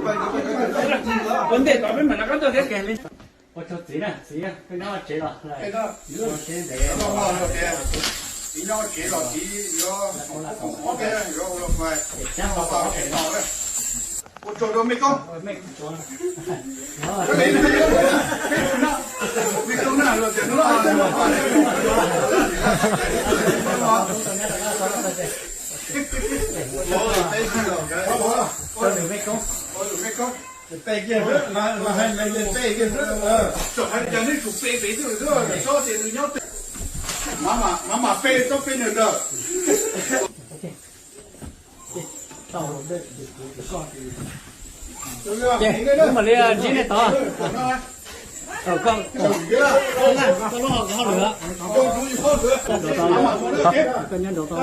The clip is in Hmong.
Ua ntej tod peb mam rov qab tuaj thiab. Ua tsaug txiv na, txiv, koj nyob tsev los? Nyob tsev los txiv yuav, yuav ua los, ua tsaug rau mej koob. Mej koob na, los tias no, mej koob, tsom hais tias neb tsum pe pem xwb, tsob tias nws nyob pem, mam mam pe tsob peb nws lawm. Ces wb mam li ntsib nej tod. Koj, koj lub hauj lwm, koj nyob nraud tod.